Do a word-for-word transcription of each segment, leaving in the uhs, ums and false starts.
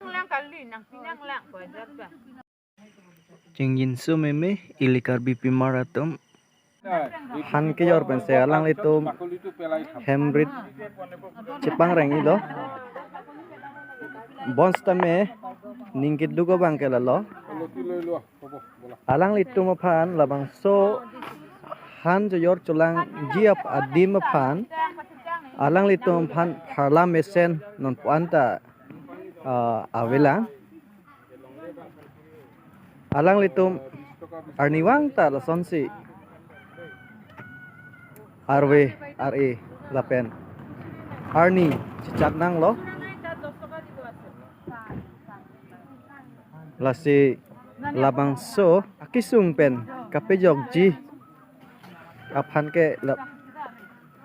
Lang kali, nang pinang lang, ko ajat ba. Chingjinso meme, ili Karbi pimar atum. Han kejor pensi alanglitum hem rit chepangreng-ilo. Bonsitame ning keduk abang ke lalo. Alanglitum aphan labangso han chojor cholangji ap adim aphan alanglitum aphan pharla mesen nonpu-an ta, ah, avelang. Alanglitum arnivang ta lasonsi arve ar-e lapen arni chechak nanglo. Lasi labangso akesung pen kapejokji aphan ke la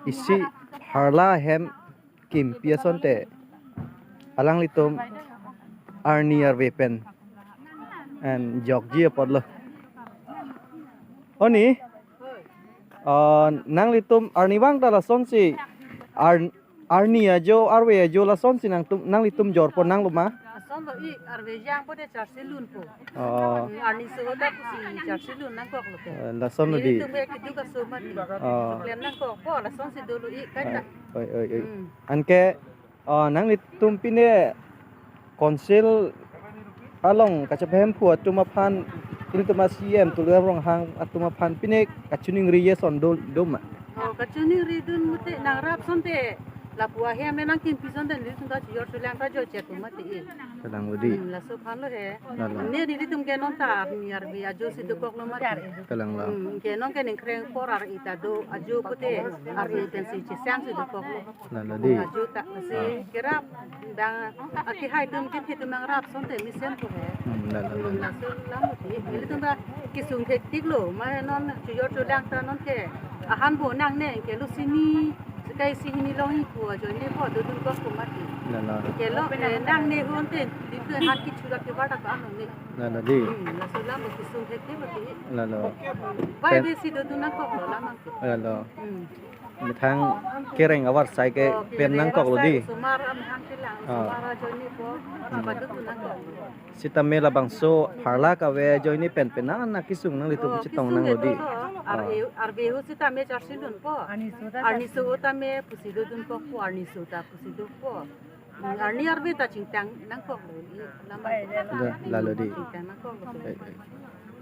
isi pharla hem kimpi asonte alanglitum arni arve pen en jokji apotlo. Oni, ah, nanglitum arnivang ta lasonsi ar arni ajo, arve ajo lasonsi nangtum, nanglitum jorpon nanglo ma? Lason lo ik, arve jangpo te charsi lunpo. Oh. Hmm, arniso ahut ta pusi charsi lun nangkoklo te. Eh, lason lo di. Nelitum ke keduk aso mati. Oh. Klem nangkokpo, lasonsi dolo ik, kaita. Oi, oi, oi. Hmm. Anke, ah, nanglitum pine Council along kachepahemphu atum aphan, ilitum a-C E M Tuliram Ronghang atum aphan pine kachiningri ason do, do ma? Oh, kachiningridun mate nangrap asonte lapu ahem le nangkimpi asonte nelitum ta chojor cholang ta joiche atum mate e. Kalang lo di. Hmm, laso aphan lo he. Lalo. Ne nelitum ke non ta arni arve ajo si dokoklo mate. Kalang lo. Hmm, ke non ke ningkreng apor ar-e ta do ajo pute ar-e pensi chesang si dokoklo. Lalo di. Ajo ta si kerap dang akehai atum kephi atum nangrap asonte mesen ko he. Hmm, lalo, lalo. Hmm, laso alam mati. Nelitum ta kesung thektiklo, ma non chojor cholang ta non ke ahan bo nangne ke lo sini, sekai si hini longji pu ajoine po dodunkokpo mati. Lalo. Ke lo, eh, nangne ahut te, nelitum han kecho ra kebar ta ko ano ne. Lalo di. Hmm, laso alam bo kesung thektik mati. Lalo. Pai pen besi dodun nangkoklo lamang ke. Lalo. Hmm. Methang kereng avarsai ke, oh, pen kereng nangkoklo avarsai di. Osomar amethang kelang, ah, osomar ajoine po, hmm, apa dodun nangkoklo. Sitame labangso pharla kave ajoine pen pen nang kesung nanglitum, oh, chetong kesung nanglo di. Kedo lo, ah, arve, arve ahut sitame charsi lunpo. Arniso ahut tame pusi dodunkokpo, arniso ta pusi dopo. Hmm, arni arve ta chingtang nangkoklo, i lama. La-, lalo di. Chingtang nangkoklo. Eh, eh.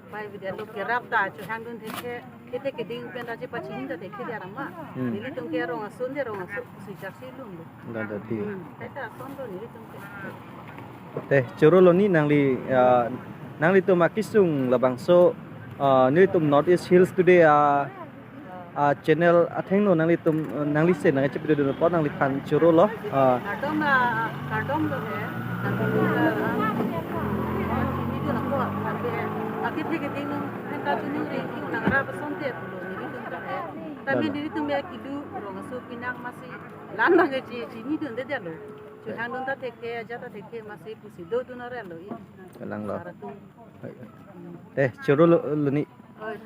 Pai bidalo kerap ta chohangdun thekhe, kete keding pen ta chepachini ta thekhe dia rama. Hmm. Nelitum ke rong ason de rong ason si charsi lunlo. Lalo di. Hmm, kaita ason do nelitum ke. Te, chorolo ni nangli, ah, nanglitum akesung labangso, ah, nelitum North East Hills Today, ah, ah, channel athengno nanglitum, eh, nangli se nangchepidodun apot nangliphan chorolo. Ah. Kardom, ah, kardom lo he. Kardom lo, ah, chinidun apot, ah, ke, ah, kethe keding nang, nangkachiningri, nangrap asonte pulo, nelitum ta he. Tame, lalo, nelitum ya keduk rong aso pinang masi, lan bang ke chi, chinidunde detlo. Chohangdun ta thekhe, ajat ta thekhe, masi pusi dodun arlo i. Kalang lo. Sar atum. Hai, hai. Hmm. Te, chorolo, lo ni. Oi.